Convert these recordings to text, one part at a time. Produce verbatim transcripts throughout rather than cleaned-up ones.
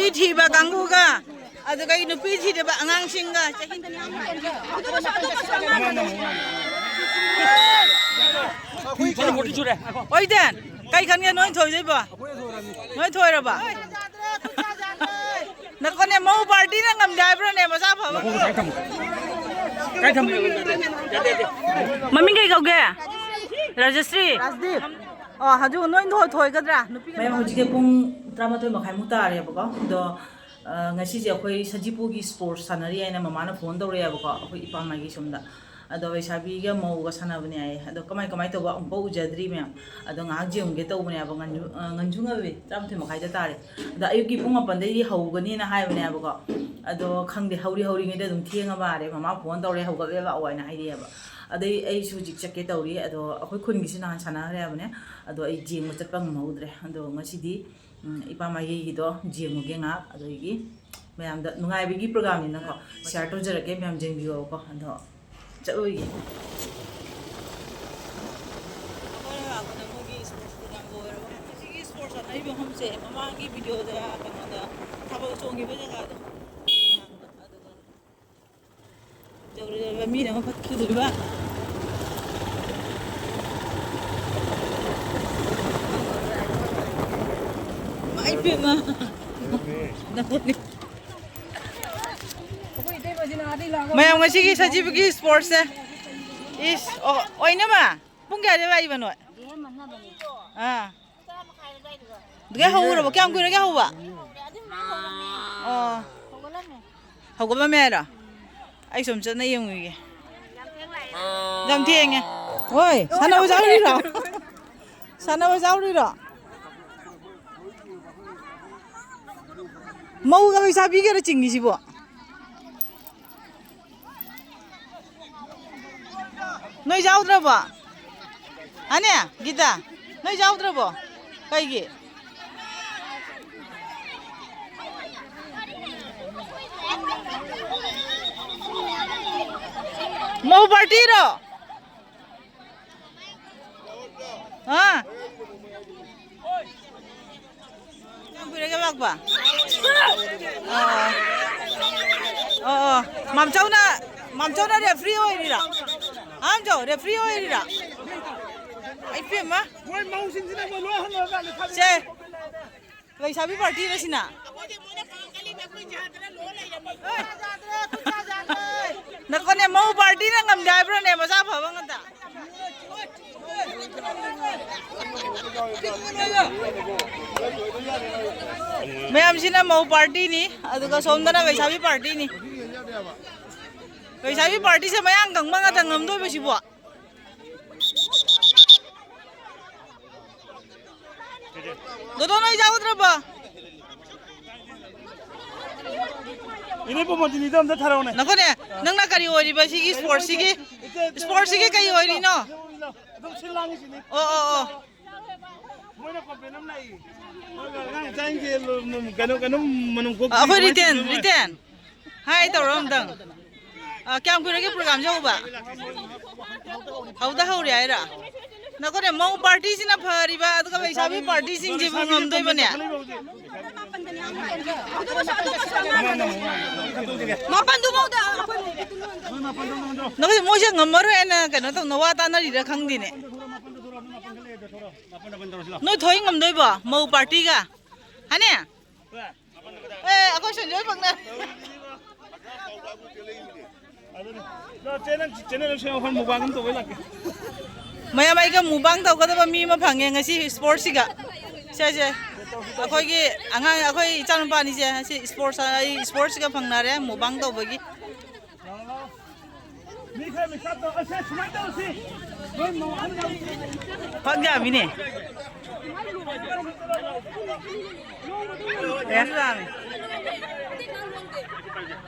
ꯅꯨꯄꯤ ꯊꯤꯕ ꯀꯥꯡꯕꯨꯒ, ꯑꯗꯨꯒ ꯅꯨꯄꯤ ꯊꯤꯗꯕ ꯑꯉꯥꯡꯁꯤꯡꯒ ꯆꯍꯤ ꯑꯣꯏꯗꯦ꯫ ꯀꯩ ꯈꯟꯒꯦ? ꯅꯣꯏ ꯊꯣꯏꯗꯣꯏꯕꯣ? ꯅꯣꯏ ꯊꯣꯏꯔꯕ? ꯅꯈꯣꯏꯅꯦ, ꯃꯧ ꯄꯥꯔꯇꯤꯅ ꯉꯝꯗꯦ ꯍꯥꯏꯕ꯭ꯔꯣꯅꯦ, ꯃꯆꯥ ꯐꯕ? ꯃꯃꯤꯡ ꯀꯩ ꯀꯧꯒꯦ? ꯔꯥꯖꯁ꯭ꯔꯤ꯫ ꯔꯥꯖꯗꯤꯞ꯫ ꯑꯣ, ꯍꯧꯖꯤꯛ ꯅꯣꯏ ꯊꯣꯏ-, ꯊꯣꯏꯒꯗ꯭ꯔꯥ? ꯅꯨꯄꯤ ꯃꯌꯥꯝ, ꯍꯧꯖꯤꯛꯁꯦ ꯄꯨꯡ ꯇꯔꯥꯃꯥꯊꯣꯏ ꯃꯈꯥꯏꯃꯨꯛ ꯇꯥꯔꯦꯕꯀꯣ꯫ ꯑꯗꯣ, ꯑ, ꯉꯁꯤꯁꯦ ꯑꯩꯈꯣꯏ ꯁꯖꯤꯄꯨꯒꯤ ꯁ꯭ꯄꯣꯔꯠꯁ ꯁꯥꯟꯅꯔꯤ ꯍꯥꯏꯅ ꯃꯃꯥꯅ ꯐꯣꯟ ꯇꯧꯔꯛꯑꯦꯕꯀꯣ, ꯑꯩꯈꯣꯏ ꯏꯄꯥ ꯃꯥꯏꯒꯤ ꯁꯣꯝꯗ꯫ ꯑꯗꯣ ꯂꯩꯁꯥꯕꯤꯒ ꯃꯧꯒ ꯁꯥꯟꯅꯕꯅꯦ ꯍꯥꯏꯌꯦ꯫ ꯑꯗꯣ ꯀꯃꯥꯏ ꯀꯃꯥꯏ ꯇꯧꯕ ꯑꯃꯨꯛꯐꯥꯎ ꯎꯖꯗ꯭ꯔꯤ ꯃꯌꯥꯝ꯫ ꯑꯗꯣ ꯉꯥꯏꯍꯥꯛ ꯌꯦꯡꯉꯨꯒꯦ ꯇꯧꯕꯅꯦꯕ, ꯉꯟꯖꯨ-, ꯑ, ꯉꯟꯖꯨ ꯉꯜꯂꯤ, ꯇꯔꯥꯃꯥꯊꯣꯏ ꯃꯈꯥꯏꯗ ꯇꯥꯔꯦ꯫ ꯑꯗꯣ ꯑꯌꯨꯛꯀꯤ ꯄꯨꯡ ꯃꯥꯄꯟꯗꯩꯗꯤ ꯍꯧꯒꯅꯤꯅ ꯍꯥꯏꯕꯅꯦꯕꯀꯣ꯫ ꯑꯗꯣ ꯈꯪꯗꯦ, ꯍꯧꯔꯤ ꯍꯧꯔꯤꯉꯩꯗ ꯑꯗꯨꯝ ꯊꯦꯡꯉ ꯃꯥꯜꯂꯦ꯫ ꯃꯃꯥ ꯐꯣꯟ ꯇꯧꯔꯦ, "ꯍꯧꯒꯠꯂꯦ ꯂꯥꯛꯑꯣ" ꯍꯥꯏꯅ ꯍꯥꯏꯔꯛꯑꯦꯕ꯫ ꯑꯗꯩ ꯑꯩꯁꯨ ꯍꯧꯖꯤꯛ ꯆꯠꯀꯦ ꯇꯧꯔꯤ꯫ ꯑꯗꯣ ꯑꯩꯈꯣꯏ ꯈꯨꯟꯒꯤꯁꯨ ꯅꯍꯥꯟ ꯁꯥꯟꯅꯈ꯭ꯔꯦ ꯍꯥꯏꯕꯅꯦ꯫ ꯑꯗꯣ ꯑꯩ ꯌꯦꯡꯕ ꯆꯠꯄ ꯉꯝꯍꯧꯗ꯭ꯔꯦ꯫ ꯑꯗꯣ ꯉꯁꯤꯗꯤ, ꯎꯝ, ꯏꯄꯥ ꯃꯥꯏꯒꯤꯗꯣ ꯌꯦꯡꯉꯨꯒꯦ ꯉꯥꯏꯍꯥꯛ꯫ ꯑꯗꯒꯤ ꯃꯌꯥꯝꯗ ꯅꯨꯡꯉꯥꯏꯕꯒꯤ ꯄ꯭ꯔꯣꯒꯥꯝꯅꯤꯅꯀꯣ, ꯁꯤꯌꯥꯔ ꯇꯧꯖꯔꯛꯀꯦ, ꯃꯌꯥꯝ ꯌꯦꯡꯕꯤꯌꯣꯀꯣ꯫ ꯑꯗꯣ ꯆꯠꯂꯨꯏꯒꯦ꯫ ꯑꯩꯈꯣꯏꯅ ꯂꯥꯛꯄꯗ ꯃꯣꯏꯒꯤ ꯁ꯭ꯄꯣꯔꯠꯁ ꯄ꯭ꯔꯣꯒꯥꯝ ꯂꯣꯏꯔꯕ꯫ ꯁꯤꯒꯤ ꯁ꯭ꯄꯣꯔꯠꯁ ꯆꯠꯅꯔꯤꯕ ꯃꯐꯝꯁꯦ ꯃꯃꯥꯡꯒꯤ ꯚꯤꯗꯤꯑꯣꯗ ꯀꯩꯅꯣꯗ ꯊꯥꯕꯜ ꯆꯣꯡꯈꯤꯕ ꯖꯒꯥꯗꯣ꯫ ꯑꯗꯨꯒ ꯇꯧꯔꯤꯕ ꯃꯤꯅ ꯑꯃ ꯐꯠꯈꯤꯗꯣꯏꯕ꯫ ꯏꯃꯥ ꯏꯄꯦꯝꯃ꯫ ꯃꯌꯥꯝ ꯉꯁꯤꯒꯤ ꯁꯖꯤꯕꯨꯒꯤ ꯁ꯭ꯄꯣꯔꯠꯁꯁꯦ꯫ ꯏꯁ, ꯑꯣ, ꯑꯣꯏꯅꯃ? ꯄꯨꯡ ꯀꯌꯥꯗ ꯂꯥꯛꯏꯕ ꯅꯣꯏ? ꯑꯥ꯫ ꯑꯗꯨꯗꯩ ꯍꯧꯔꯕ? ꯀꯌꯥꯝ ꯀꯨꯏꯔꯒꯦ ꯍꯧꯕ? ꯑꯣ꯫ ꯍꯧꯒꯠꯂꯝꯃꯦ ꯍꯥꯏꯔꯣ? ꯑꯩ ꯁꯨꯝ ꯆꯠꯅ ꯌꯦꯡꯉꯨꯒꯦ꯫ ꯌꯥꯝ ꯊꯦꯡꯉꯦ꯫ ꯍꯣꯏ, ꯁꯥꯟꯅꯕ ꯌꯥꯎꯔꯤꯔꯣ? ꯁꯥꯟꯅꯕ ꯌꯥꯎꯔꯤꯔꯣ? ꯃꯧꯒ ꯂꯩꯁꯥꯕꯤꯒꯔ ꯆꯤꯡꯉꯤꯁꯤꯕꯣ? ꯅꯣꯏ ꯌꯥꯎꯗ꯭ꯔꯕꯣ? ꯑꯅꯦ, ꯒꯤꯇꯥ, ꯅꯣꯏ ꯌꯥꯎꯗ꯭ꯔꯕꯣ? ꯀꯩꯒꯤ? ꯃꯧ ꯄꯥꯔꯇꯤꯔꯣ? ꯍꯥ? ꯀꯌꯥꯝ ꯀꯨꯏꯔꯒꯦ ꯂꯥꯛꯄ? ꯑꯣ, ꯑꯣ, ꯃꯥꯝꯆꯧꯅ, ꯃꯥꯝꯆꯧꯅ ꯔꯦꯐ꯭ꯔꯤ ꯑꯣꯏꯔꯤꯔꯥ? ꯃꯥꯝꯆꯧ, ꯔꯦꯐ꯭ꯔꯤ ꯑꯣꯏꯔꯤꯔꯥ? ꯑꯩ ꯄꯦꯝꯃ꯫ ꯃꯣꯏ ꯃꯧꯁꯤꯡꯁꯤꯅ ꯃꯣꯏ ꯂꯣꯏ ꯍꯜꯂꯒ ꯂꯩꯊꯥꯕꯤ꯫ ꯁꯦ, ꯂꯩꯁꯥꯕꯤ ꯄꯥꯔꯇꯤꯔ ꯁꯤꯅ? ꯅꯈꯣꯅꯦ, ꯃꯧ ꯄꯥꯔꯇꯤꯅ ꯉꯝꯗꯦ ꯍꯥꯏꯕ꯭ꯔꯣꯅꯦ, ꯃꯆꯥ ꯐꯕ ꯉꯥꯛꯇ? ꯃꯌꯥꯝꯁꯤꯅ ꯃꯧ ꯄꯥꯔꯇꯤꯅꯤ, ꯑꯗꯨꯒ ꯁꯣꯝꯗꯅ ꯂꯩꯁꯥꯕꯤ ꯄꯥꯔꯇꯤꯅꯤ꯫ ꯂꯩꯁꯥꯕꯤ ꯄꯥꯔꯇꯤꯁꯦ ꯃꯌꯥꯡ ꯀꯪꯕ ꯉꯥꯛꯇ ꯉꯝꯗꯣꯏꯕ ꯁꯤꯕꯣ? ꯗꯣꯗꯣ, ꯅꯣꯏ ꯌꯥꯎꯗ꯭ꯔꯕꯣ? ꯏꯅꯦ ꯄꯣꯃꯣꯇꯤꯅꯤꯗꯣ ꯑꯝꯇ ꯊꯥꯔꯛꯎꯅꯦ꯫ ꯅꯈꯣꯅꯦ, ꯅꯪꯅ ꯀꯔꯤ ꯑꯣꯏꯔꯤꯕ ꯁꯤꯒꯤ ꯏꯁꯄꯣꯔꯠꯁꯤꯒꯤ? ꯏꯁꯄꯣꯔꯠꯁꯤꯒꯤ ꯀꯔꯤ ꯑꯣꯏꯔꯤꯅꯣ? ꯑꯗꯨꯝ ꯁꯤꯜ ꯂꯥꯡꯉꯤꯁꯤꯅꯤ꯫ ꯑꯣ, ꯑꯣ, ꯑꯣ꯫ ꯃꯣꯏꯅ ꯀꯣꯝꯄ꯭ꯂꯦꯟ ꯑꯃ ꯂꯥꯛꯏ꯫ ꯑꯉꯥꯡ ꯃꯆꯥꯁꯤꯡꯁꯦ ꯂꯨ-, ꯂꯨ-, ꯀꯩꯅꯣ, ꯀꯩꯅꯣꯝ ꯃꯅꯝ ꯀꯣꯛ ꯑꯩꯈꯣꯏ ꯀꯃꯥꯏꯅ ꯔꯤꯇꯦꯟ, ꯇꯧꯔꯤꯅꯣ ꯃꯣꯏ? ꯔꯤꯇꯦꯟ꯫ ꯍꯥꯏ ꯇꯧꯔꯣ ꯑꯝꯇꯪ꯫ ꯑ, ꯀꯌꯥꯝ ꯀꯨꯏꯔꯒꯦ ꯄ꯭ꯔꯣꯒ꯭ꯔꯥꯝꯁꯦ ꯍꯧꯕ? ꯍꯧꯗ ꯍꯧꯔꯤ ꯍꯥꯏꯔꯣ? ꯅꯈꯣꯏꯅꯦ, ꯃꯧ ꯄꯥꯔꯇꯤꯁꯤꯅ ꯐꯔꯤꯕ, ꯑꯗꯨꯒ ꯂꯩꯁꯥꯕꯤ ꯄꯥꯔꯇꯤꯁꯤꯡꯁꯤꯕꯨ ꯉꯝꯗꯣꯏꯕꯅꯦ? ꯃꯥꯄꯟꯗꯨꯐꯥꯎꯗ ꯑꯩꯈꯣꯏ ꯅꯈꯣꯏ ꯃꯣꯏꯁꯦ ꯉꯝꯃꯔꯣꯏ ꯍꯥꯏꯅ ꯀꯩꯅꯣ ꯇꯧꯅ ꯋꯥ ꯇꯥꯅꯔꯤꯔꯥ ꯈꯪꯗꯦꯅꯦ꯫ ꯅꯣꯏ ꯊꯣꯏ ꯉꯝꯗꯣꯏꯕꯣ? ꯃꯧ ꯄꯥꯔꯇꯤꯒ? ꯍꯥꯏꯅꯦ? ꯑꯦ, ꯑꯩꯈꯣꯏ ꯁꯦꯟꯖꯣꯏ ꯐꯪꯅ꯫ ꯑꯗꯨꯅꯤ꯫ ꯂꯥꯛꯑꯣ, ꯆꯦ, ꯅꯪ ꯆꯦꯅꯦꯜ ꯑꯃ ꯁꯦꯝꯃꯣ, ꯑꯩꯈꯣꯏ ꯃꯨꯛꯕꯥꯡ ꯑꯃ ꯇꯧꯕꯩ ꯂꯥꯛꯀꯦ꯫ ꯃꯌꯥꯝ ꯑꯩꯒ ꯃꯨꯛꯕꯥꯡ ꯇꯧꯒꯗꯕ ꯃꯤ ꯑꯃ ꯐꯪꯉꯦ ꯉꯁꯤ ꯏꯁꯄꯣꯔꯠꯁꯤꯒ꯫ ꯁꯦ, ꯁꯦ꯫ ꯑꯩꯈꯣꯏꯒꯤ ꯑꯉꯥꯡ, ꯑꯩꯈꯣꯏ ꯏꯆꯥꯅꯨꯄꯥꯅꯤꯁꯦ ꯉꯁꯤ ꯏꯁꯄꯣꯔꯠꯁ, ꯑꯩ ꯏꯁꯄꯣꯔꯠꯁꯤꯒ ꯐꯪꯅꯔꯦ ꯃꯨꯛꯕꯥꯡ ꯇꯧꯕꯒꯤ꯫ ꯃꯤ ꯈꯔ ꯃꯤꯛꯁ ꯑꯞ ꯇꯧ꯫ ꯑꯁꯦ ꯁꯨꯃꯥꯏꯅ ꯇꯧꯔꯁꯤ꯫ ꯅꯣꯏ ꯃꯧ ꯑꯍꯨꯝ ꯌꯥꯎꯁꯤ꯫ ꯄꯛ ꯌꯥꯕꯤꯅꯦ꯫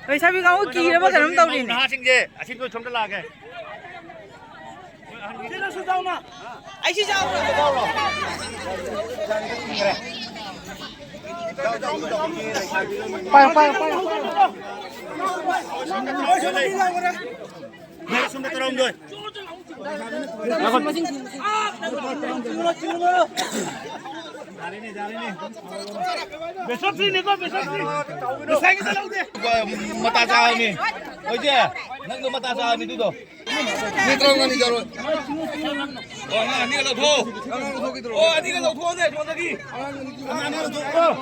ꯂꯩꯁꯥꯕꯤ ꯀꯥꯡꯕꯨ ꯀꯤꯔꯕ ꯀꯩꯅꯣꯝ ꯇꯧꯔꯤꯅꯦ꯫ ꯅꯍꯥꯁꯤꯡꯁꯦ ꯑꯁꯤ ꯅꯣꯏ ꯁꯣꯝꯗ ꯂꯥꯛꯑꯒꯦ꯫ ꯁꯤꯗꯁꯨ ꯌꯥꯎꯅ꯫ ꯑꯩꯁꯨ ꯌꯥꯎꯔꯣ꯫ ꯄꯥꯏꯌꯣ, ꯄꯥꯏꯌꯣ, ꯄꯥꯏꯌꯣ꯫ ꯁꯣꯝꯗ ꯇꯔꯥꯍꯨꯝꯗꯣꯏ꯫ ꯉꯥꯏꯈꯣ꯫ ꯕꯦꯁꯣꯟ ꯊ꯭ꯔꯤꯅꯤꯀꯣ, ꯕꯦꯁꯣꯟ ꯊ꯭ꯔꯤ꯫ ꯉꯁꯥꯏꯒꯤꯗꯣ ꯂꯧꯗꯦ꯫ ꯃꯇꯥ ꯆꯥꯕꯅꯤ꯫ ꯍꯣꯏꯁꯦ, ꯅꯪꯗꯣ ꯃꯇꯥ ꯆꯥꯕꯅꯤ ꯑꯗꯨꯗꯣ꯫ ꯃꯤ ꯇꯔꯥꯃꯉꯥꯅꯤ ꯌꯥꯔꯣꯏ꯫ ꯑꯣ, ꯑꯉꯥꯡ ꯑꯅꯤꯒ ꯂꯧꯊꯣꯛꯑꯣ꯫ ꯑꯉꯥꯡ ꯂꯧꯊꯣꯛꯈꯤꯗ꯭ꯔꯣ? ꯑꯣ, ꯑꯅꯤꯒ ꯂꯧꯊꯣꯛꯑꯣꯅꯦ, ꯁꯣꯝꯗꯒꯤ꯫ ꯑꯉꯥꯡ ꯑꯅꯤꯒꯤ ꯂꯧꯊꯣꯛꯑꯣ꯫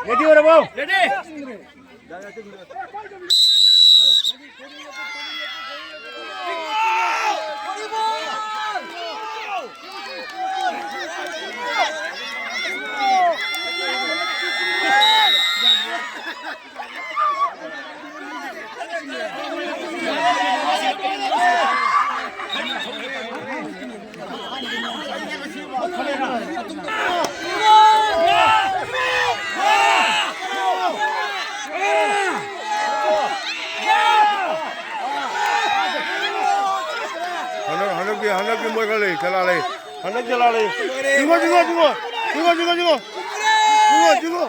ꯔꯦꯗꯤ ꯑꯣꯏꯔꯕꯣ? ꯔꯦꯗꯤ꯫ ꯍꯟꯗꯛ, ꯍꯟꯗꯛꯇꯤ, ꯍꯟꯗꯛꯇꯤ ꯃꯣꯏ ꯈꯔ ꯂꯩ, ꯆꯂꯥ ꯂꯩ꯫ ꯍꯟꯗꯛ ꯆꯂꯥ ꯂꯩ꯫ ꯆꯤꯡꯉꯣ, ꯆꯤꯡꯉꯣ, ꯆꯤꯡꯉꯣ꯫ ꯆꯤꯡꯉꯣ, ꯆꯤꯡꯉꯣ, ꯆꯤꯡꯉꯣ꯫ ꯆꯤꯡꯉꯣ, ꯆꯤꯡꯉꯣ꯫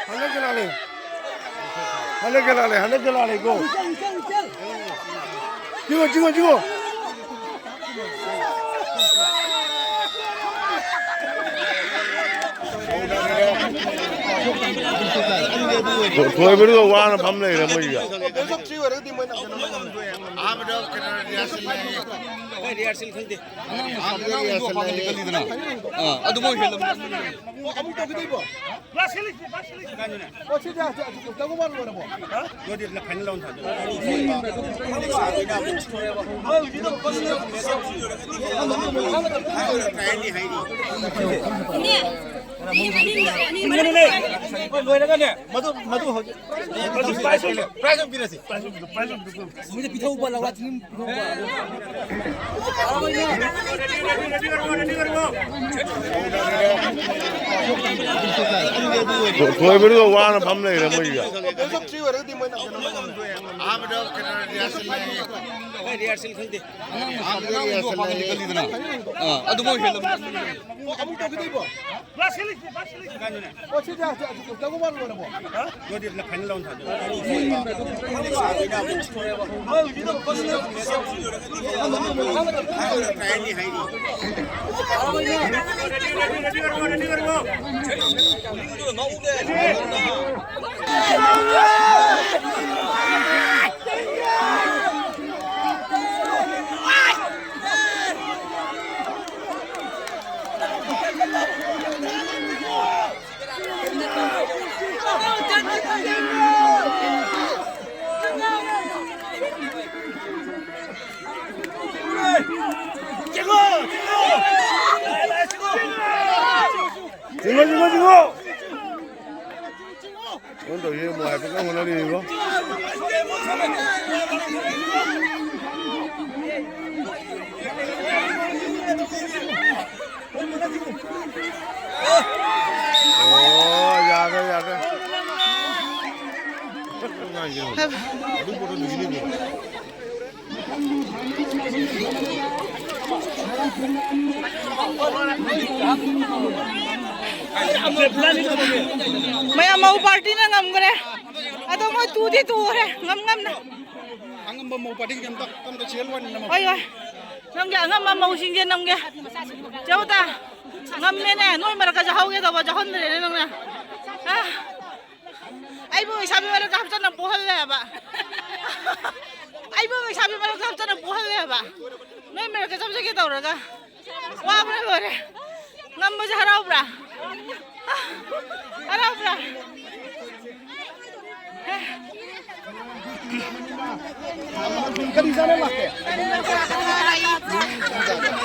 ꯍꯟꯗꯛ ꯆꯂꯥ ꯂꯩ꯫ ꯍꯟꯗꯛ ꯆꯂꯥ ꯂꯩ, ꯍꯟꯗꯛ ꯆꯂꯥ ꯂꯩꯀꯣ꯫ ꯆꯤꯡꯉꯣ, ꯆꯤꯡꯉꯣ, ꯆꯤꯡꯉꯣ꯫ ꯊꯣꯏꯕꯗꯨꯒ ꯋꯥꯅ ꯐꯝ ꯂꯩꯔꯦ ꯃꯣꯏꯒ꯫ ꯑꯍꯥꯟꯕꯗ ꯀꯩꯅꯣ ꯔꯤꯍꯥꯔꯁꯦꯜ ꯂꯩꯌꯦ꯫ ꯑꯍꯥꯟꯕꯗ ꯔꯤꯍꯥꯔꯁꯦꯜ ꯂꯩꯌꯦ꯫ ꯑꯥ, ꯑꯗꯨ ꯃꯣꯏ ꯍꯦꯜꯂꯝ-, ꯑꯃꯨꯛ ꯇꯧꯈꯤꯗꯣꯏꯕꯣ? ꯂꯣꯏꯔꯒꯅꯦ, ꯃꯗꯨ, ꯃꯗꯨ ꯍꯧꯖꯤꯛ, ꯃꯗꯨ ꯄ꯭ꯔꯥꯏꯖ ꯑꯣꯏꯅ, ꯄ꯭ꯔꯥꯏꯖ ꯑꯣꯏꯅ ꯄꯤꯔꯁꯤ꯫ ꯃꯣꯏꯗ ꯄꯤꯊꯧꯕ, ꯂꯧꯔ ꯊꯤꯡ-, ꯊꯣꯏꯕꯗꯨꯒ ꯋꯥꯅ ꯐꯝ ꯂꯩꯔꯦ ꯃꯣꯏꯒ꯫ ꯑꯍꯥꯟꯕꯗ ꯀꯩꯅꯣ ꯔꯤꯍꯥꯔꯁꯦꯜ ꯂꯩꯌꯦ꯫ ꯔꯤꯍꯥꯔꯁꯦꯜ ꯈꯪꯗꯦ꯫ ꯑꯍꯥꯟꯕꯗ ꯔꯤꯍꯥꯔꯁꯦꯜ ꯂꯩꯌꯦ꯫ ꯑꯥ, ꯑꯗꯨ ꯃꯣꯏ ꯍꯦꯜꯂꯝ-, ꯑꯃꯨꯛ ꯇꯧꯈꯤꯗꯣꯏꯕꯣ? ꯆꯤꯡꯉꯣ, ꯆꯤꯡꯉꯣ, ꯆꯤꯡꯉꯣ꯫ ꯐꯣꯟ ꯇꯧꯔꯤꯁꯦ ꯃꯣꯏ ꯍꯥꯏꯐꯦꯠꯀ ꯍꯣꯠꯅꯔꯤꯕꯣ? ꯑꯣ, ꯌꯥꯗ꯭ꯔꯦ, ꯌꯥꯗ꯭ꯔꯦ꯫ ꯃꯌꯥꯝ ꯃꯧ ꯄꯥꯔꯇꯤꯅ ꯉꯝꯈ꯭ꯔꯦ꯫ ꯑꯗꯣ ꯃꯣꯏ ꯇꯨꯗꯤ ꯇꯨꯈ꯭ꯔꯦ ꯉꯝ ꯉꯝꯅ꯫ ꯑꯉꯝꯕ ꯃꯧ ꯄꯥꯔꯇꯤꯒꯤ ꯑꯝꯇ, ꯑꯝꯇ ꯆꯦꯜ ꯋꯥꯅꯤ ꯅꯃꯧ꯫ ꯍꯣꯏ, ꯍꯣꯏ꯫ ꯅꯪꯒꯤ ꯑꯉꯝꯕ ꯃꯧꯁꯤꯡꯁꯦ ꯅꯝꯒꯦ꯫ ꯆꯧꯗ ꯉꯝꯃꯦꯅꯦ꯫ ꯅꯣꯏ ꯃꯔꯛꯇ ꯆꯥꯍꯧꯒꯦ ꯇꯧꯕ ꯆꯥꯍꯟꯗ꯭ꯔꯦꯅꯦ ꯅꯪꯅ꯫ ꯑ? ꯑꯩꯕꯨ ꯂꯩꯁꯥꯕꯤ ꯃꯔꯛꯇ ꯍꯥꯞꯆꯟꯅ ꯄꯣꯛꯍꯜꯂꯦꯕ꯫ ꯑꯩꯕꯨ ꯂꯩꯁꯥꯕꯤ ꯃꯔꯛꯇ ꯍꯥꯞꯆꯟꯅ ꯄꯣꯛꯍꯜꯂꯦꯕ꯫ ꯅꯣꯏ ꯃꯔꯛꯇ ꯆꯠꯆꯒꯦ ꯇꯧꯔꯒ꯫ ꯋꯥꯕꯅ ꯂꯣꯏꯔꯦ꯫ ꯉꯝꯕꯁꯦ ꯍꯔꯥꯎꯕ꯭ꯔꯥ? ꯍꯔꯥꯎꯕ꯭ꯔꯥ? ꯀꯔꯤ ꯆꯥꯅ ꯂꯥꯛꯀꯦ?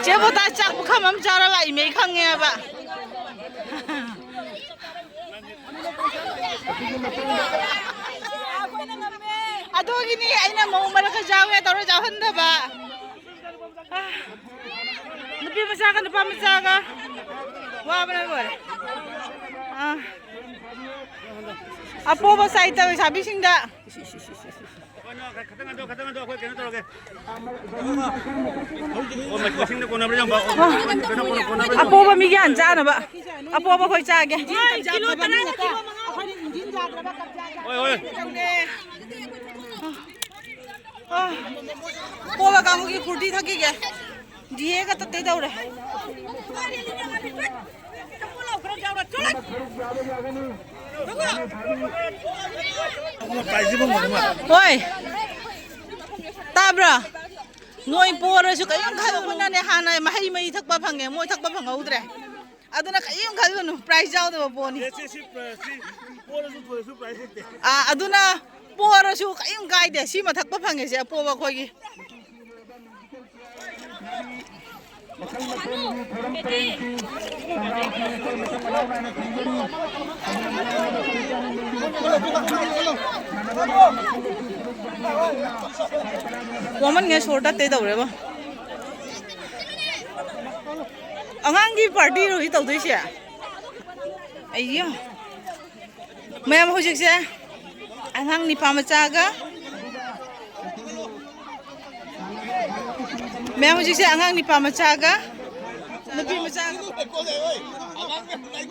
ꯆꯦ ꯕꯣꯇꯥ ꯆꯥꯛ ꯄꯨꯈꯝ ꯑꯃ ꯆꯥꯔ ꯂꯥꯛꯏꯃꯦ, ꯑꯩ ꯈꯪꯉꯦꯕ꯫ ꯑꯗꯨꯒꯤꯅꯤ ꯑꯩꯅ ꯃꯧ ꯃꯔꯛꯇ ꯆꯥꯎꯒꯦ ꯇꯧꯔ ꯆꯥꯎꯍꯟꯗꯕ꯫ ꯑꯥ, ꯅꯨꯄꯤ ꯃꯆꯥꯒ ꯅꯨꯄꯥ ꯃꯆꯥꯒ ꯋꯥꯕꯅ ꯂꯣꯏꯔꯦ꯫ ꯑꯥ, ꯑꯄꯣꯕ ꯁꯥꯏꯠꯇ ꯂꯩꯁꯥꯕꯤꯁꯤꯡꯗ꯫ ꯈꯤꯇꯪ ꯍꯟꯗꯣꯛ, ꯈꯤꯇꯪ ꯍꯟꯗꯣꯛ, ꯑꯩꯈꯣꯏ ꯀꯩꯅꯣ ꯇꯧꯔꯒꯦ꯫ ꯑꯣ, ꯃꯁꯤꯡꯗ ꯀꯣꯟꯅꯕ꯭ꯔꯥ ꯌꯦꯡꯉꯣ꯫ ꯑꯣ, ꯀꯩꯅꯣ ꯀꯣꯟꯅ, ꯀꯣꯟꯅꯕ꯭ꯔꯥ ꯌꯦꯡꯉꯣ꯫ ꯑꯄꯣꯕ ꯃꯤꯒꯤ ꯍꯥꯟ ꯆꯥꯅꯕ꯫ ꯑꯄꯣꯕ ꯑꯩꯈꯣꯏ ꯆꯥꯒꯦ꯫ ꯀꯤꯂꯣ ꯇꯔꯥ, ꯀꯤꯂꯣ ꯃꯉꯥ꯫ ꯍꯣꯏ, ꯍꯣꯏ꯫ ꯑꯥ, ꯑꯄꯣꯕ ꯀꯥꯡꯕꯨꯒꯤ ꯐꯨꯔꯇꯤ ꯊꯛꯈꯤꯒꯦ꯫ ꯗꯤ ꯑꯦꯒ ꯇꯠꯇꯣꯏ ꯇꯧꯔꯦ꯫ ꯍꯣꯏ꯫ ꯇꯥꯕ꯭ꯔꯥ? ꯅꯣꯏ ꯄꯣꯔꯁꯨ ꯀꯔꯤꯝ ꯈꯜꯂꯨ, ꯑꯩꯈꯣꯏꯅꯅꯦ ꯍꯥꯟꯅ ꯃꯍꯩ ꯃꯍꯤ ꯊꯛꯄ ꯐꯪꯉꯦ, ꯃꯣꯏ ꯊꯛꯄ ꯐꯪꯍꯧꯗ꯭ꯔꯦ꯫ ꯑꯗꯨꯅ ꯀꯔꯤꯝ ꯈꯜꯂꯨꯅꯨ, prize ꯌꯥꯎꯗꯕ ꯄꯣꯠꯅꯤ꯫ ꯑꯦꯁ ꯑꯦꯁ ꯁꯤ prize ꯁꯤ ꯄꯣꯔꯁꯨ ꯊꯣꯏꯔꯁꯨ prize ꯂꯩꯇꯦ꯫ ꯑꯥ, ꯑꯗꯨꯅ ꯄꯣꯔꯁꯨ ꯀꯔꯤꯝ ꯀꯥꯏꯗꯦ, ꯁꯤꯃ ꯊꯛꯄ ꯐꯪꯉꯤꯁꯦ ꯑꯄꯣꯕ ꯑꯩꯈꯣꯏꯒꯤ꯫ ꯋꯥꯃꯟꯒꯦ ꯁꯣꯔ ꯇꯠꯇꯦ ꯇꯧꯔꯦꯕꯣ꯫ ꯑꯉꯥꯡꯒꯤ party ꯔꯣ ꯁꯤ ꯇꯧꯗꯣꯏꯁꯦ? ꯑꯩꯌꯣ꯫ ꯃꯌꯥꯝ ꯍꯧꯖꯤꯛꯁꯦ ꯑꯉꯥꯡ ꯅꯤꯄꯥ ꯃꯆꯥꯒ, ꯃꯌꯥꯝ ꯍꯧꯖꯤꯛꯁꯦ ꯑꯉꯥꯡ ꯅꯤꯄꯥ ꯃꯆꯥꯒ ꯅꯨꯄꯤ ꯃꯆꯥꯒ,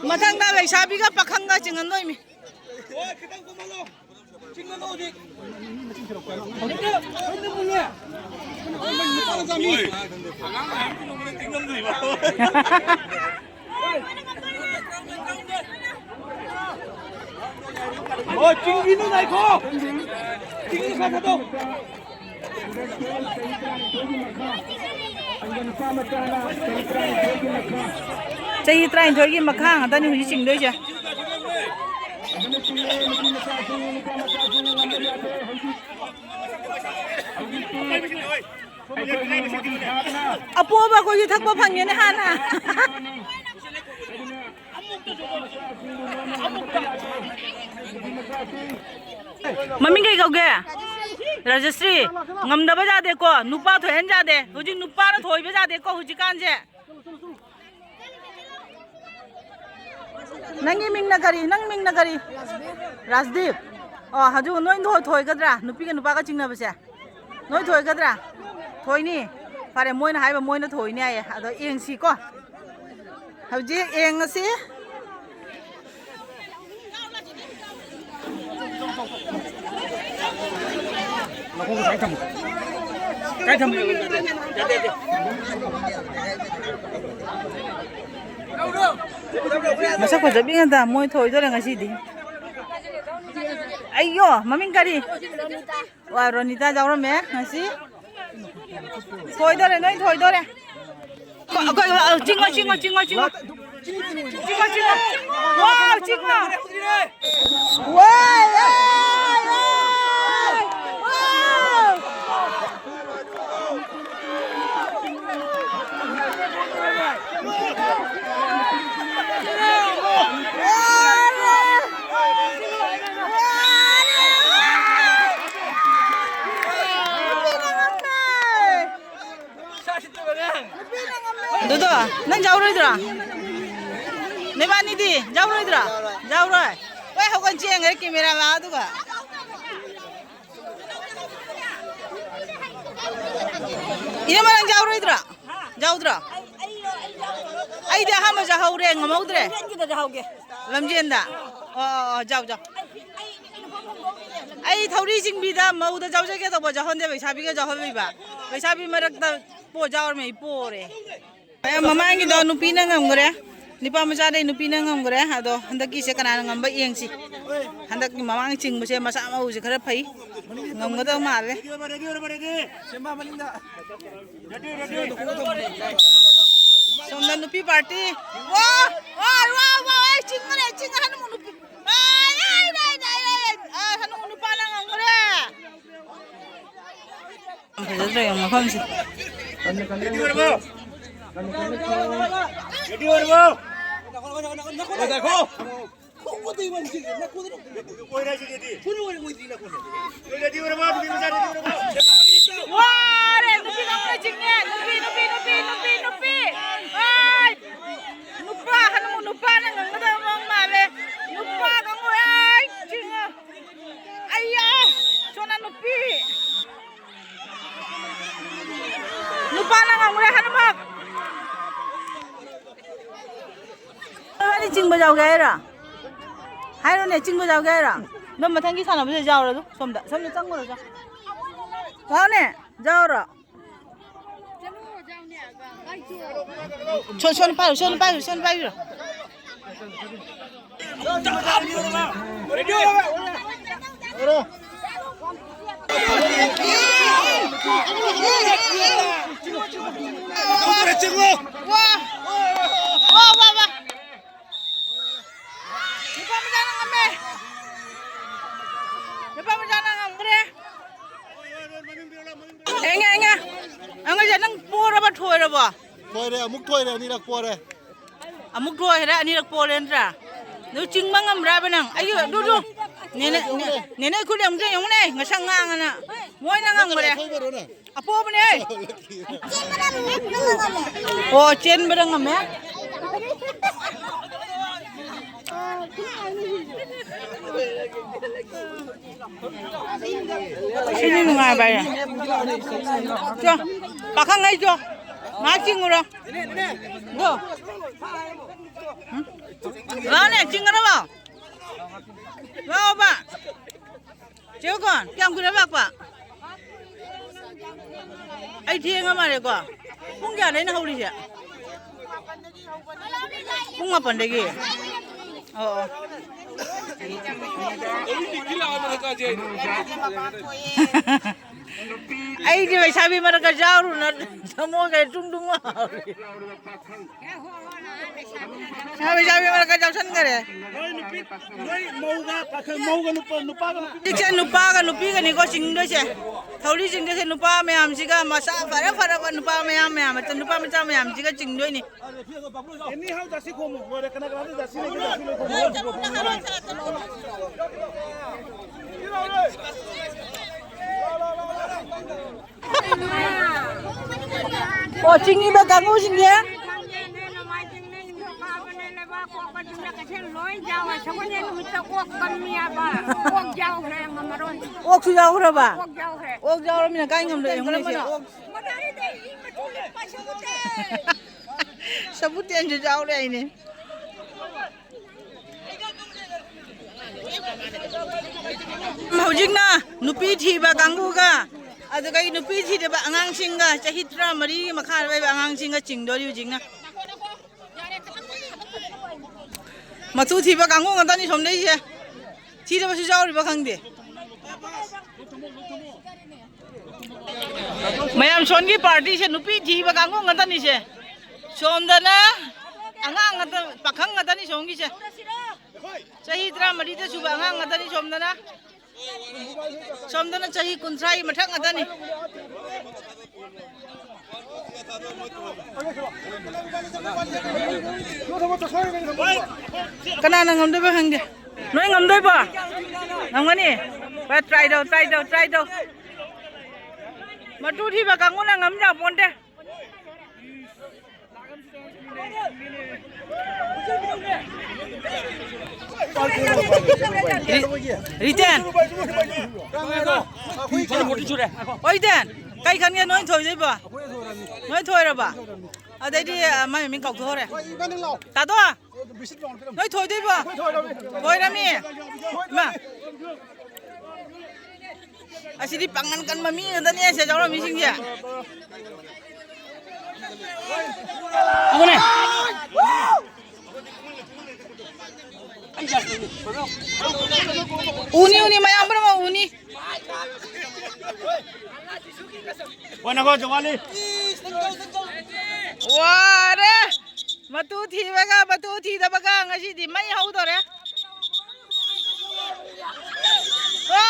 ꯃꯊꯪꯗ ꯂꯩꯁꯥꯕꯤꯒ ꯄꯥꯈꯪꯒ ꯆꯤꯡꯍꯟꯗꯣꯏꯃꯤ꯫ ꯑꯣ, ꯆꯤꯡꯕꯤꯅꯨ, ꯉꯥꯏꯈꯣ꯫ ꯆꯤꯡꯕꯤꯅꯨ, ꯁꯥ ꯊꯥꯗꯣꯛ꯫ ꯆꯍꯤ ꯇꯔꯥꯅꯤꯊꯣꯏꯒꯤ ꯃꯈꯥ ꯉꯥꯛꯇꯅꯤ ꯍꯧꯖꯤꯛ ꯆꯤꯡꯗꯣꯏꯁꯦ꯫ ꯑꯄꯣꯕ ꯑꯩꯈꯣꯏꯁꯨ ꯊꯛꯄ ꯐꯪꯉꯦꯅꯦ ꯍꯥꯟꯅ꯫ ꯃꯃꯤꯡ ꯀꯩ ꯀꯧꯒꯦ? ꯔꯥꯖꯁ꯭ꯔꯤ꯫ ꯉꯝꯗꯕ ꯌꯥꯗꯦꯀꯣ, ꯅꯨꯄꯥ ꯊꯣꯏꯍꯟ ꯌꯥꯗꯦ꯫ ꯍꯧꯖꯤꯛ ꯅꯨꯄꯥꯅ ꯊꯣꯏꯕ ꯌꯥꯗꯦꯀꯣ ꯍꯧꯖꯤꯛꯀꯥꯟꯁꯦ꯫ ꯅꯪꯒꯤ ꯃꯤꯡꯅ ꯀꯔꯤ? ꯅꯪ ꯃꯤꯡꯅ ꯀꯔꯤ? ꯔꯥꯖꯗꯤꯞ꯫ ꯑꯣ, ꯍꯧꯖꯤꯛ ꯅꯣꯏ ꯊꯣꯏ-, ꯊꯣꯏꯒꯗ꯭ꯔꯥ? ꯅꯨꯄꯤꯒ ꯅꯨꯄꯥꯒ ꯆꯤꯡꯅꯕꯁꯦ ꯅꯣꯏ ꯊꯣꯏꯒꯗ꯭ꯔꯥ? ꯊꯣꯏꯅꯤ꯫ ꯐꯔꯦ, ꯃꯣꯏꯅ ꯍꯥꯏꯕ ꯃꯣꯏꯅ ꯊꯣꯏꯅꯤ ꯍꯥꯏꯌꯦ꯫ ꯑꯗꯣ ꯌꯦꯡꯁꯤꯀꯣ꯫ ꯍꯧꯖꯤꯛ ꯌꯦꯡꯉꯁꯤ꯫ ꯀꯥꯏ ꯊꯝꯃꯤꯅꯣ? ꯌꯥꯗꯦ, ꯌꯥꯗꯦ꯫ ꯃꯁꯛ ꯐꯖꯕꯤ ꯉꯥꯛꯇ, ꯃꯣꯏ ꯊꯣꯏꯗꯣꯔꯦ ꯉꯁꯤꯗꯤ꯫ ꯑꯩꯌꯣ, ꯃꯃꯤꯡ ꯀꯔꯤ? ꯋꯥ, ꯔꯣꯅꯤꯇꯥ ꯌꯥꯎꯔꯝꯃꯦ ꯉꯁꯤ꯫ ꯊꯣꯏꯗꯣꯔꯦ, ꯅꯣꯏ ꯊꯣꯏꯗꯣꯔꯦ꯫ ꯑꯩꯈꯣꯏ, ꯑ, ꯆꯤꯡꯉꯣ, ꯆꯤꯡꯉꯣ, ꯆꯤꯡꯉꯣ, ꯆꯤꯡꯉꯣ꯫ ꯆꯤꯡꯉꯣ, ꯆꯤꯡꯉꯣ꯫ ꯋꯥꯎ, ꯆꯤꯡꯉꯣ꯫ ꯋꯥꯎ, ꯋꯥꯎ, ꯋꯥꯎ꯫ ꯑꯗꯨꯗꯣ, ꯅꯪ ꯌꯥꯎꯔꯣꯏꯗ꯭ꯔꯣ? ꯅꯣꯏꯕꯥꯅꯤꯗꯤ ꯌꯥꯎꯔꯣꯏꯗ꯭ꯔꯣ? ꯌꯥꯎꯔꯣꯏ꯫ ꯍꯣꯏ, ꯍꯧꯒꯠ ꯆꯦꯟꯈ꯭ꯔꯦ ꯀꯦꯃꯦꯔꯥ ꯃꯥ ꯑꯗꯨꯒ꯫ ꯏꯅꯝꯃ, ꯅꯪ ꯌꯥꯎꯔꯣꯏꯗ꯭ꯔꯣ? ꯌꯥꯎꯗ꯭ꯔꯣ? ꯑꯩꯗꯤ ꯑꯍꯥꯟꯕ ꯌꯥꯎꯍꯧꯔꯦ, ꯉꯝꯍꯧꯗ꯭ꯔꯦ꯫ ꯂꯝꯖꯦꯟꯗ? ꯑꯣ, ꯑꯣ, ꯑꯣ, ꯌꯥꯎ, ꯌꯥꯎ꯫ ꯑꯩ ꯊꯧꯔꯤ ꯆꯤꯡꯕꯤꯗ ꯃꯧꯗ ꯌꯥꯎꯖꯒꯦ ꯇꯧꯕ, ꯌꯥꯎꯍꯟꯗꯦ, ꯂꯩꯁꯥꯕꯤꯒ ꯌꯥꯎꯍꯜꯂꯤꯕ꯫ ꯂꯩꯁꯥꯕꯤ ꯃꯔꯛꯇ ꯄꯣ-, ꯌꯥꯎꯔꯝꯃꯦ, ꯑꯩ ꯄꯣꯔꯦ꯫ ꯑꯦ, ꯃꯃꯥꯡꯒꯤꯗꯣ ꯅꯨꯄꯤꯅ ꯉꯝꯈ꯭ꯔꯦ꯫ ꯅꯨꯄꯥ ꯃꯆꯥꯗꯩ ꯅꯨꯄꯤꯅ ꯉꯝꯈ꯭ꯔꯦ꯫ ꯑꯗꯣ ꯍꯟꯗꯛꯀꯤꯁꯦ ꯀꯅꯥꯅ ꯉꯝꯕ ꯌꯦꯡꯁꯤ꯫ ꯍꯟꯗꯛꯀꯤ ꯃꯃꯥꯡ ꯆꯤꯡꯕꯁꯦ ꯃꯆꯥ ꯃꯎꯁꯦ ꯈꯔ ꯐꯩ꯫ ꯉꯝꯒꯗꯕ ꯃꯥꯜꯂꯦ꯫ ꯁꯣꯝꯗ ꯅꯨꯄꯤ ꯄꯥꯔꯇꯤ꯫ ꯋꯥ! ꯋꯥ! ꯋꯥ! ꯋꯥ! ꯑꯩ ꯆꯤꯡꯉꯔꯦ, ꯆꯤꯡꯉ ꯍꯅꯨ ꯅꯨꯄꯤ꯫ ꯑꯥꯏ, ꯑꯥꯏ, ꯑꯥꯏ, ꯑꯥꯏ, ꯑꯥꯏ, ꯑꯥꯏ, ꯍꯅꯨ ꯅꯨꯄꯥꯅ ꯉꯝꯈ꯭ꯔꯦ꯫ ꯌꯥꯝ ꯐꯖꯗ꯭ꯔꯣ ꯌꯦꯡꯉꯣ ꯃꯐꯝꯁꯦ꯫ ꯔꯦꯗꯤ ꯑꯣꯏꯔꯕꯣ? ꯔꯦꯗꯤ ꯑꯣꯏꯔꯕꯣ? ꯉꯥꯏꯈꯣ꯫ ꯑꯣꯏꯔꯦ ꯁꯤꯗꯤ꯫ ꯔꯦꯗꯤ ꯑꯣꯏꯔꯕꯣ? ꯅꯨꯄꯤ ꯃꯆꯥ ꯔꯦꯗꯤ ꯑꯣꯏꯔꯕꯣ? ꯋꯥꯔꯦ, ꯅꯨꯄꯤ ꯀꯥꯡꯕꯨꯅ ꯆꯤꯡꯉꯦ꯫ ꯅꯨꯄꯤ, ꯅꯨꯄꯤ, ꯅꯨꯄꯤ, ꯅꯨꯄꯤ, ꯅꯨꯄꯤ꯫ ꯑꯥꯏ! ꯅꯨꯄꯥ, ꯍꯅꯨ ꯅꯨꯄꯥꯅ ꯉꯝꯒꯗꯕ ꯃꯑꯣꯡ ꯃꯥꯜꯂꯦ꯫ ꯅꯨꯄꯥ ꯀꯥꯡꯕꯨ, ꯑꯥꯏ! ꯆꯤꯡꯉꯣ꯫ ꯑꯩꯌꯥ! ꯁꯣꯅꯥ ꯅꯨꯄꯤ! ꯅꯨꯄꯥꯅ ꯉꯝꯈ꯭ꯔꯦ, ꯍꯅꯨꯃꯛ! ꯅꯣꯏꯕꯥꯅꯤ ꯆꯤꯡꯕ ꯌꯥꯎꯒꯦ ꯍꯥꯏꯔꯣ? ꯍꯥꯏꯔꯣꯅꯦ, ꯆꯤꯡꯕ ꯌꯥꯎꯒꯦ ꯍꯥꯏꯔꯣ? ꯅꯪ ꯃꯊꯪꯒꯤ ꯁꯥꯟꯅꯕꯁꯤꯗ ꯌꯥꯎꯔꯣ ꯑꯗꯨ, ꯁꯣꯝꯗ, ꯁꯣꯝꯗ ꯆꯪꯉꯨꯔꯣ, ꯆꯪ-, ꯂꯥꯛꯑꯣꯅꯦ꯫ ꯌꯥꯎꯔꯣ꯫ ꯁꯣ-, ꯁꯣꯟ ꯄꯥꯏꯌꯨ, ꯁꯣꯟ ꯄꯥꯏꯌꯨ, ꯁꯣꯟ ꯄꯥꯏꯕꯤꯔꯣ꯫ ꯋꯥ! ꯋꯥ, ꯋꯥ, ꯋꯥ! ꯅꯨꯄꯥ ꯃꯆꯥꯅ ꯉꯝꯃꯦ꯫ ꯅꯨꯄꯥ ꯃꯆꯥꯅ ꯉꯝꯈ꯭ꯔꯦ꯫ ꯍꯦꯡꯉꯦ, ꯍꯦꯡꯉꯦ꯫ ꯑꯉꯥꯡꯁꯦ, ꯅꯪ ꯄꯣꯔꯕ ꯊꯣꯏꯔꯕꯣ? ꯊꯣꯏꯔꯦ, ꯑꯃꯨꯛ ꯊꯣꯏꯔꯦ, ꯑꯅꯤꯔꯛ ꯄꯣꯔꯦ꯫ ꯑꯃꯨꯛ ꯊꯣꯏꯈ꯭ꯔꯦ, ꯑꯅꯤꯔꯛ ꯄꯣꯔꯦ ꯅꯠꯇ꯭ꯔꯥ? ꯑꯗꯨ ꯆꯤꯡꯕ ꯉꯝꯕ꯭ꯔꯥꯕ ꯅꯪ? ꯑꯩ ꯑꯗꯨ, ꯑꯗꯨ꯫ ꯅꯦꯅꯦ, ꯅꯦ-, ꯅꯦꯅꯦ ꯈꯨꯠ ꯑꯃꯨꯛꯇ ꯌꯦꯡꯉꯨꯅꯦ, ꯉꯁꯪ ꯉꯥꯡꯉꯅ꯫ ꯃꯣꯏꯅ ꯉꯝꯈ꯭ꯔꯦ꯫ ꯑꯄꯣꯕꯅꯦ꯫ ꯑꯣ, ꯆꯦꯟꯕꯗ ꯉꯝꯃꯦ꯫ ꯁꯤꯅꯤ ꯅꯨꯡꯉꯥꯏꯕ ꯍꯥꯏꯌꯦ꯫ ꯆꯣ, ꯄꯥꯈꯪ ꯍꯩ ꯆꯣ꯫ ꯉꯥꯏꯍꯥꯛ ꯆꯤꯡꯉꯨꯔꯣ꯫ ꯗꯣ꯫ ꯎꯝ? ꯂꯥꯛꯑꯣꯅꯦ, ꯆꯤꯡꯉꯨꯔꯕꯣ? ꯂꯥꯛꯑꯣꯕ꯫ ꯆꯦ ꯀꯣꯟ, ꯀꯌꯥꯝ ꯀꯨꯏꯔꯦ ꯂꯥꯛꯄ? ꯑꯩ ꯊꯦꯡꯉ ꯃꯥꯜꯂꯦꯀꯣ꯫ ꯄꯨꯡ ꯀꯌꯥꯗꯩꯅ ꯍꯧꯔꯤꯁꯦ? ꯄꯨꯡ ꯃꯥꯄꯟꯗꯒꯤ? ꯑꯣ, ꯑꯣ꯫ ꯑꯩꯗꯤ ꯂꯩꯁꯥꯕꯤ ꯃꯔꯛꯇ ꯌꯥꯎꯔꯨꯅ ꯊꯃꯣꯏꯒ ꯇꯨꯡ ꯇꯨꯡ ꯂꯥꯎꯔꯤ꯫ ꯂꯩꯁꯥꯕꯤ ꯃꯔꯛꯇ ꯌꯥꯎꯁꯟꯈꯔꯦ꯫ ꯅꯣꯏ ꯅꯨꯄꯤ, ꯅꯣꯏ ꯃꯧꯒ ꯄꯥꯈꯪ, ꯃꯧꯒ ꯅꯨꯄꯥ, ꯅꯨꯄꯥꯒ ꯅꯨꯄꯤ꯫ ꯍꯧꯖꯤꯛꯁꯦ ꯅꯨꯄꯥꯒ ꯅꯨꯄꯤꯒꯅꯤꯀꯣ ꯆꯤꯡꯗꯣꯏꯁꯦ꯫ ꯊꯧꯔꯤ ꯆꯤꯡꯗꯣꯏꯁꯦ ꯅꯨꯄꯥ ꯃꯌꯥꯝꯁꯤꯒ, ꯃꯁꯥ ꯐꯔ ꯐꯔꯕ ꯅꯨꯄꯥ ꯃꯌꯥꯝ ꯃꯌꯥꯝ, ꯅꯨꯄꯥ ꯃꯆꯥ ꯃꯌꯥꯝꯁꯤꯒ ꯆꯤꯡꯗꯣꯏꯅꯤ꯫ ꯑꯦꯅꯤ ꯍꯥꯎ ꯖꯔꯁꯤ ꯈꯣꯝꯃꯨ꯫ ꯂꯣꯏꯔꯦ꯫ ꯀꯅꯥ ꯀꯅꯥꯗ ꯖꯔꯁꯤ ꯂꯩꯒꯦ? ꯖꯔꯁꯤ ꯂꯣꯏ ꯈꯣꯝꯃꯨ꯫ ꯑꯣ, ꯆꯤꯡꯉꯤꯕ ꯀꯥꯡꯕꯨꯁꯤꯡꯁꯦ꯫ ꯂꯣꯏ ꯌꯥꯎꯋꯦ꯫ ꯁꯒꯣꯜꯁꯦꯟ ꯅꯨꯃꯤꯠꯇ ꯑꯣꯛ ꯀꯝꯃꯤ ꯍꯥꯏꯕ꯫ ꯑꯣꯛ ꯌꯥꯎꯈ꯭ꯔꯦ, ꯉꯝꯃꯔꯣꯏ꯫ ꯑꯣꯛꯁꯨ ꯌꯥꯎꯈ꯭ꯔꯕ? ꯑꯣꯛ ꯌꯥꯎꯈ꯭ꯔꯦ꯫ ꯑꯣꯛ ꯌꯥꯎꯔꯃꯤꯅ ꯀꯥꯏ ꯉꯝꯗꯣꯏ? ꯌꯦꯡꯉꯨꯅꯦ ꯁꯦ, ꯑꯣꯛ꯫ ꯃꯗꯥꯏꯗ ꯏ ꯃꯆꯨ ꯂꯤꯠꯄ ꯁꯒꯣꯜꯁꯦꯟ꯫ ꯁꯕꯨꯇꯦꯟꯁꯨ ꯌꯥꯎꯔꯦ ꯍꯥꯏꯅꯦ꯫ ꯍꯧꯖꯤꯛꯅ ꯅꯨꯄꯤ ꯊꯤꯕ ꯀꯥꯡꯕꯨꯒ ꯑꯗꯨꯒ ꯑꯩ ꯅꯨꯄꯤ ꯊꯤꯗꯕ ꯑꯉꯥꯡꯁꯤꯡꯒ, ꯆꯍꯤ ꯇꯔꯥꯃꯔꯤꯒꯤ ꯃꯈꯥꯗ ꯂꯩꯕ ꯑꯉꯥꯡꯁꯤꯡꯒ ꯆꯤꯡꯗꯣꯔꯤ ꯍꯧꯖꯤꯛꯅ꯫ ꯃꯇꯨ ꯊꯤꯕ ꯀꯥꯡꯕꯨ ꯉꯥꯛꯇꯅꯤ ꯁꯣꯝꯗꯩꯁꯦ꯫ ꯊꯤꯗꯕꯁꯨ ꯌꯥꯎꯔꯤꯕ ꯈꯪꯗꯦ꯫ ꯃꯌꯥꯝ ꯁꯣꯝꯒꯤ ꯄꯥꯔꯇꯤꯁꯦ ꯅꯨꯄꯤ ꯊꯤꯕ ꯀꯥꯡꯕꯨ ꯉꯥꯛꯇꯅꯤꯁꯦ꯫ ꯁꯣꯝꯗꯅ ꯑꯉꯥꯡ ꯉꯥꯛꯇ, ꯄꯥꯈꯪ ꯉꯥꯛꯇꯅꯤ ꯁꯣꯝꯒꯤꯁꯦ꯫ ꯆꯍꯤ ꯇꯔꯥꯃꯔꯤꯗ ꯁꯨꯕ ꯑꯉꯥꯡ ꯉꯥꯛꯇꯅꯤ ꯁꯣꯝꯗꯅ꯫ ꯁꯣꯝꯗꯅ ꯆꯍꯤ ꯀꯨꯟꯊ꯭ꯔꯥꯒꯤ ꯃꯊꯛ ꯉꯥꯛꯇꯅꯤ꯫ ꯀꯅꯥꯅ ꯉꯝꯗꯣꯏꯕ ꯈꯪꯗꯦ꯫ ꯅꯣꯏ ꯉꯝꯗꯣꯏꯕꯣ? ꯉꯝꯒꯅꯤ? ꯍꯣꯏ, ꯇ꯭ꯔꯥꯏ ꯇꯧ, ꯇ꯭ꯔꯥꯏ ꯇꯧ, ꯇ꯭ꯔꯥꯏ ꯇꯧ꯫ ꯃꯇꯨ ꯊꯤꯕ ꯀꯥꯡꯕꯨꯅ ꯉꯝ ꯌꯥꯄꯣꯟꯇꯦ꯫ ꯔꯤꯇꯦꯟ꯫ ꯑꯣꯏ ꯔꯤꯇꯦꯟ, ꯀꯩ ꯈꯟꯒꯦ? ꯅꯣꯏ ꯊꯣꯏꯗꯣꯏꯕꯣ? ꯅꯣꯏ ꯊꯣꯏꯔꯕ? ꯑꯗꯩꯗꯤ, ꯑ, ꯃꯥꯏ ꯃꯃꯤꯡ ꯀꯥꯎꯊꯣꯛꯈ꯭ꯔꯦ꯫ ꯇꯥꯗꯣ, ꯅꯣꯏ ꯊꯣꯏꯗꯣꯏꯕꯣ? ꯊꯣꯏꯔꯝꯃꯤ꯫ ꯏꯃꯥ꯫ ꯑꯁꯤꯗꯤ ꯄꯥꯡꯒꯟ ꯀꯟꯕ ꯃꯤ ꯉꯥꯛꯇꯅꯦ ꯁꯤꯗ ꯌꯥꯎꯔꯝꯃꯤꯁꯤꯡꯁꯦ꯫ ꯎꯅꯤ, ꯎꯅꯤ, ꯃꯌꯥꯝ ꯄꯨꯝꯅꯃꯛ ꯎꯅꯤ꯫ ꯋꯥꯔꯦ꯫ ꯃꯇꯨ ꯊꯤꯕꯒ ꯃꯇꯨ ꯊꯤꯗꯕꯒ ꯉꯁꯤꯗꯤ ꯃꯩ ꯍꯧꯗꯣꯔꯦ꯫ ꯋꯥ!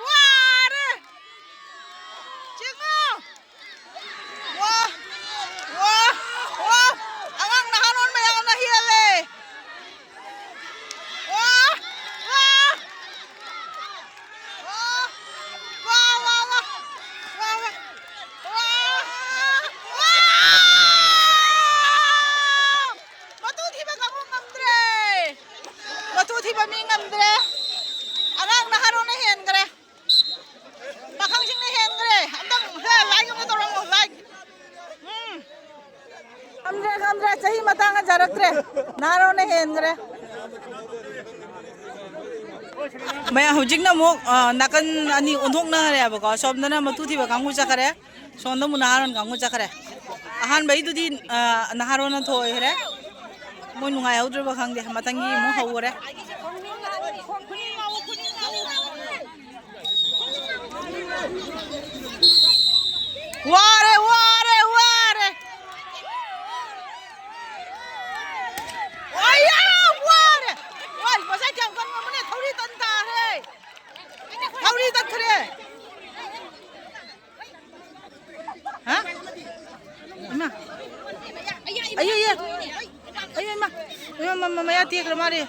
ꯋꯥꯔꯦ! ꯆꯤꯡꯉꯣ! ꯋꯥ! ꯋꯥ! ꯋꯥ! ꯑꯉꯥꯡ ꯅꯍꯥꯔꯣꯜ ꯃꯌꯥꯝꯅ ꯍꯦꯜꯂꯦ! ꯋꯥ! ꯋꯥ! ꯋꯥ! ꯋꯥ! ꯃꯇꯨ ꯊꯤꯕ ꯀꯥꯡꯕꯨ ꯉꯝꯗ꯭ꯔꯦ꯫ ꯃꯇꯨ ꯊꯤꯕ ꯃꯤ ꯉꯝꯗ꯭ꯔꯦ꯫ ꯑꯉꯥꯡ ꯅꯍꯥ ꯅꯍꯥꯔꯣꯟꯅ ꯍꯦꯟꯈ꯭ꯔꯦ꯫ ꯃꯌꯥꯝ ꯍꯧꯖꯤꯛꯅ ꯑꯃꯨꯛ, ꯑ, ꯅꯥꯀꯟ ꯑꯅꯤ ꯑꯣꯟꯊꯣꯛꯅꯈ꯭ꯔꯦꯕꯀꯣ꯫ ꯑꯁꯣꯝꯗꯅ ꯃꯇꯨ ꯊꯤꯕ ꯀꯥꯡꯕꯨ ꯆꯠꯈ꯭ꯔꯦ, ꯁꯣꯝꯗ ꯑꯃꯨꯛ ꯅꯍꯥꯔꯣꯟ ꯀꯥꯡꯕꯨ ꯆꯠꯈ꯭ꯔꯦ꯫ ꯑꯍꯥꯟꯕꯩꯗꯨꯗꯤ, ꯑ, ꯅꯍꯥꯔꯣꯟꯅ ꯊꯣꯏꯈ꯭ꯔꯦ꯫ ꯃꯣꯏ ꯅꯨꯡꯉꯥꯏꯍꯧꯗ꯭ꯔꯕ ꯈꯪꯗꯦ, ꯃꯊꯪꯒꯤ ꯑꯃꯨꯛ ꯍꯧꯈꯔꯦ꯫ ꯋꯥꯔꯦ, ꯋꯥꯔꯦ, ꯋꯥꯔꯦ꯫ ꯑꯩ ꯌꯥꯝ ꯋꯥꯔꯦ꯫ ꯋꯥꯏ, ꯉꯁꯥꯏ ꯀꯌꯥꯝ ꯀꯟꯕꯅꯦ, ꯊꯧꯔꯤ ꯇꯟ ꯇꯥꯔꯦ꯫ ꯊꯧꯔꯤ ꯇꯠꯈ꯭ꯔꯦ꯫ ꯍꯥ? ꯏꯃꯥ꯫ ꯑꯌꯣ, ꯑꯌꯣ꯫ ꯑꯌꯣ, ꯏꯃꯥ꯫ ꯏꯃꯥ, ꯃ-, ꯃ-, ꯃꯌꯥ ꯇꯦꯛꯈ꯭ꯔ ꯃꯥꯜꯂꯦ꯫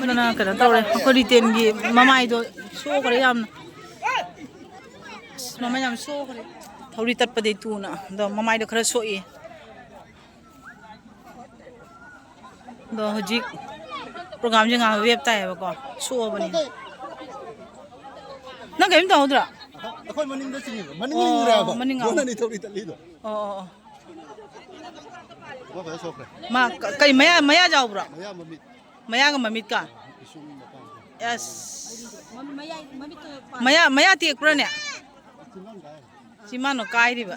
ꯑꯗꯨꯅ ꯀꯩꯅꯣ ꯇꯧꯔꯦ, ꯑꯩꯈꯣꯏ ꯔꯤꯇꯦꯟꯒꯤ ꯃꯃꯥꯏꯗꯣ ꯁꯣꯛꯈ꯭ꯔꯦ ꯌꯥꯝꯅ꯫ ꯑꯁ, ꯃꯃꯥꯏ ꯌꯥꯝ ꯁꯣꯛꯈ꯭ꯔꯦ꯫ ꯊꯧꯔꯤ ꯇꯠꯄꯗꯩ ꯇꯨꯅ꯫ ꯑꯗꯣ ꯃꯃꯥꯏꯗꯣ ꯈꯔ ꯁꯣꯛꯏ꯫ ꯑꯗꯣ ꯍꯧꯖꯤꯛ ꯄ꯭ꯔꯣꯒꯥꯝꯁꯦ ꯉꯥꯏꯍꯥꯛ ꯋꯦꯞ ꯇꯥꯏꯌꯦꯕꯀꯣ, ꯁꯣꯛꯑꯕꯅꯤ꯫ ꯅꯪ ꯀꯔꯤꯝ ꯇꯧꯍꯧꯗ꯭ꯔꯣ? ꯑꯩꯈꯣꯏ ꯃꯅꯤꯡꯗ ꯆꯤꯡꯉꯤꯕ, ꯃꯅꯤꯡ ꯑꯣ, ꯎꯔꯦ ꯍꯥꯏꯕ꯫ ꯃꯅꯤꯡ ꯌꯣꯟ ꯑꯃꯨꯛ꯫ ꯑꯅꯤ ꯊꯧꯔꯤ ꯇꯠꯂꯤꯗꯣ꯫ ꯑꯣ, ꯑꯣ, ꯑꯣ꯫ ꯑꯃ ꯐꯖꯅ ꯁꯣꯛꯈ꯭ꯔꯦ꯫ ꯃꯥ ꯀ-, ꯀꯩ ꯃꯌꯥ, ꯃꯌꯥ ꯌꯥꯎꯕ꯭ꯔꯣ? ꯃꯌꯥ ꯃꯃꯤꯠ꯫ ꯃꯌꯥꯒ ꯃꯃꯤꯠꯀ? ꯄꯤꯁꯨꯝ ꯃꯄꯥꯟ꯫ ꯑꯁ꯫ ꯃꯌꯥ, ꯃꯌꯥ ꯇꯦꯛꯄ꯭ꯔꯥꯅꯦ? ꯆꯤꯟꯕꯥꯟ ꯀꯥꯏ꯫ ꯆꯤꯃꯥꯅꯣ ꯀꯥꯏꯔꯤꯕ?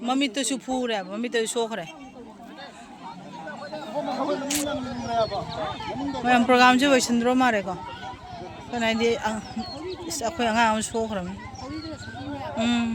ꯃꯃꯤꯠꯇꯨꯁꯨ ꯐꯨꯔꯦꯕ, ꯃꯃꯤꯠꯇꯨꯁꯨ ꯁꯣꯛꯈ꯭ꯔꯦ꯫ ꯃꯌꯥꯝ ꯄ꯭ꯔꯣꯒꯥꯝꯁꯦ ꯂꯣꯏꯁꯤꯟꯗ꯭ꯔꯣ ꯃꯥꯜꯂꯦꯀꯣ? ꯑꯩꯈꯣꯏꯅ ꯍꯥꯏꯗꯤ, ꯑ, ꯑꯁ, ꯑꯩꯈꯣꯏ ꯑꯉꯥꯡ ꯑꯃ ꯁꯣꯛꯈ꯭ꯔꯕꯅꯤ꯫ ꯎꯝ꯫